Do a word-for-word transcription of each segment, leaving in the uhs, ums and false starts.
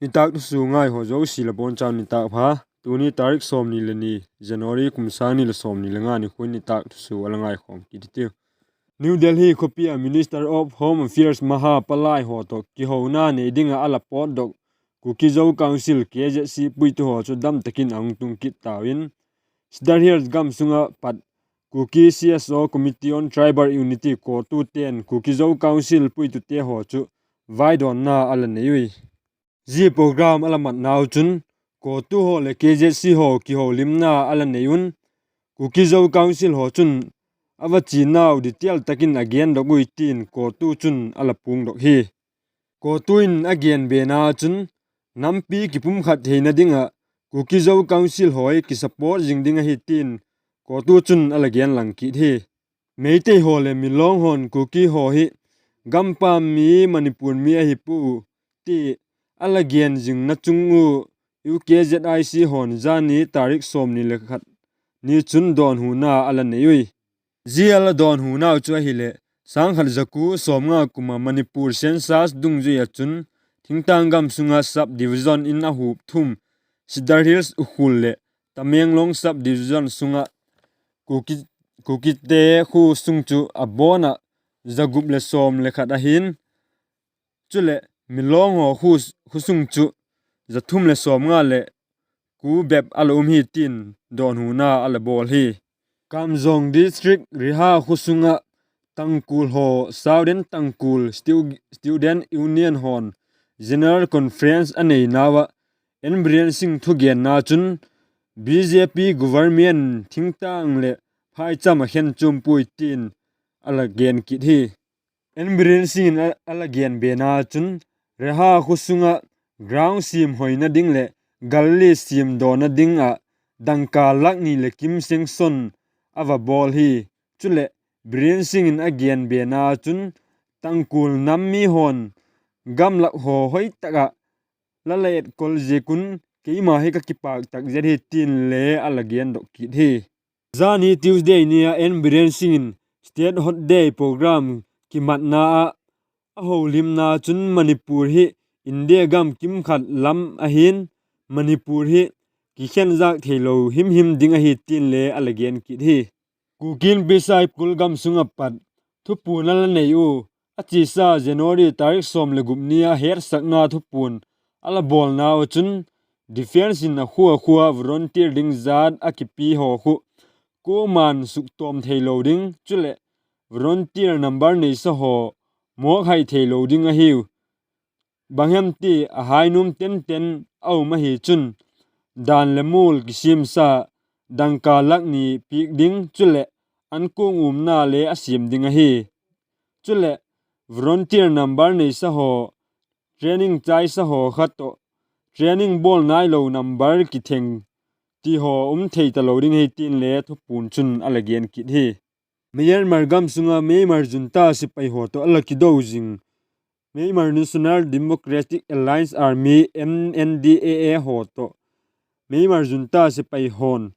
Nitâk thusua ngai haw zosia la bawn chau nitâk pha. Tuni tarik sawmni le ni, January kum sâng ni le sawmni le nga nikhua in nitâk thusua a la ngaikhawm kit hitiu. New Delhi khawpi ah Minister of Home Affairs Maha Palai haw tawh kihouna nei ding ah a la pawtdok Kuki-Zo Council, K Z C, puitu haw chu dam tak in a hung tung kit tau in, Sadar Hills gam sung ah pat Kuki C S O, Committee on Tribal Unity, CoTU te'n Kuki-Zo Council puitute haw chu vaidawnna a la nei ui. Zia program a la matnau chun CoTU haw leh K Z C haw kiholimna a la nei un, Kuki-Zo Council haw chun a va chianau detail tak in a gendok ui tin CoTU chun a la puangdok hi. CoTU in a gen bena chun, nampi kipumkhat theina ding ah Kuki-Zo Council haw hi kisupport zing ding ahi tin CoTU chun a la genlang kit hi. Meitei haw leh Milong haw'n Kuki haw hi gampam mi, Manipur mi ahi puai ti a la gen zingna chung ua, U K Z I C haw'n zani tarik sawmni le khat ni chun dawnhuna a la nei ui. Zia a la dawnhunau chu ahileh, sângkhat zaku sawmnga kum ah Manipur census dungzui ah chun, thingtâng gam sung ah subdivision in a hup thum, Sadar Hills, Ukhrul leh Tamenglong subdivision sung ah Kuki, Kukite khua sung chu a bawn ah zagup leh sawm le khat ahi'n, chuleh Milong haw khu, khu sung chu za thum leh sawmnga leh kua bep a la um hi tin dawnhuna a la bawl hi. Kamjong District Reha khua sung ah Tangkhul haw, Southern Tangkhul Stu-, Student Union haw'n General Conference a neinau ah, N Biren Singh thugenna chun B J P government thingtâng leh phaicham ah khenchuam puai tin a la gen kit hi. N Biren Singh in a, a la gen bena chun, Reha khua sung ah ground siam hoina ding leh gully siam dawna ding ah dangka lak ni leh kim sanction a va bawl hi. Chuleh Biren Singh in a gen bena chun, Tangkhul nam mi haw'n gamlak haw hoi tak ah la la etkol ziak un keima hi ka kipâk tak zet hi tin le a la gendok kit hi. Zani Tuesday ni ah N Biren Singh in State Hockey Day program kimatna ah a holimna chun Manipur hi India gam kimkhat lam ahi'n, Manipur hi kikhenzâk theilo himhim ding ahi tin le a la gen kit hi. Kuki Inpi Saikul gam sung ah pat thupuan a la nei ua, a chiasa January tarik sawm le gup ni ah hetsakna thupuan a la bawlnau ah chun, defence in a khua khua volunteer ding zat a kipi haw khu kuama'n suktawm theilo ding, chuleh volunteer number neisa haw mawkhai theilo ding ahiu. Bang hem ti a hainuam tenten a um ahi chun, dan le mual kisiamsa, dangka lak ni piak ding, chuleh ankuang umna le a siam ding ahi. Chuleh volunteer number neisa haw, training chaisa haw kha tawh, training bawl nailo number kitheng ti haw um thei talo ding hi tin le thupuan chun a la gen kit hi. Myanmar gam sung ah Myanmar junta sipai haw tawh a la kido zing Myanmar National Democratic Alliance Army, M N D A A haw tawh Myanmar junta sipai haw'n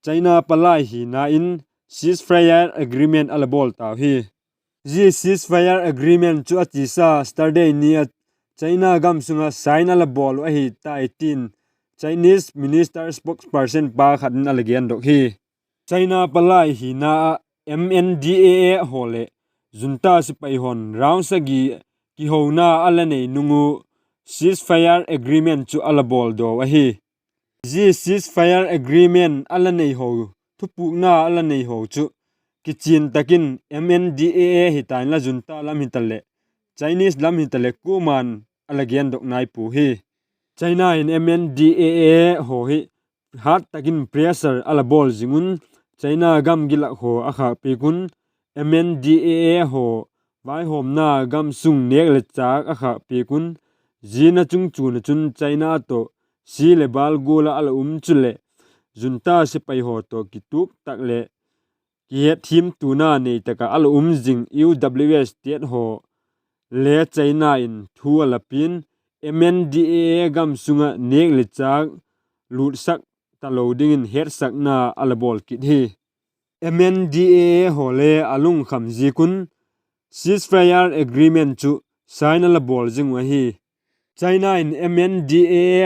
China palai hina in ceasefire agreement a la bawl tau hi. Zia ceasefire agreement chu a chiasa Saturday ni ah China gam sung ah sign a la bawl uh ahi tai tin Chinese minister spokesperson pa khat in a la gendok hi. China palai hina ah M N D A A haw leh junta sipai haw'n round sagi kihouna a la nei nung uh ceasefire agreement chu a la bawl daw ahi. Zia ceasefire agreement a la nei haw, thupukna a la nei haw chu kichian tak in M N D A A hita inla junta lam hitaleh, Chinese lam hitaleh kuama'n a la gendok nai pua hi. China in M N D A A haw hi hat tak in pressure a la bawl zing un, China gam gilak haw a khâkpiak un, M N D A A haw vaihawmna gam sung nêk leh châk a khâkpiak un, zia na chungchuan ah chun China tawh si leh bâl gual ah a la um chuleh, junta sipai haw tawh kituak tak leh kihetthiamtuana nei tak ah a la um zing U W S state haw le China in thu a la pia'n, M N D A A gam sung ah nêk leh châk lutsak talo dingin hetsakna a la bawl kit hi. M N D A A haw le a lungkham ziak un ceasefire agreement chu sign a la bawl zing uh ahi. China in M N D A A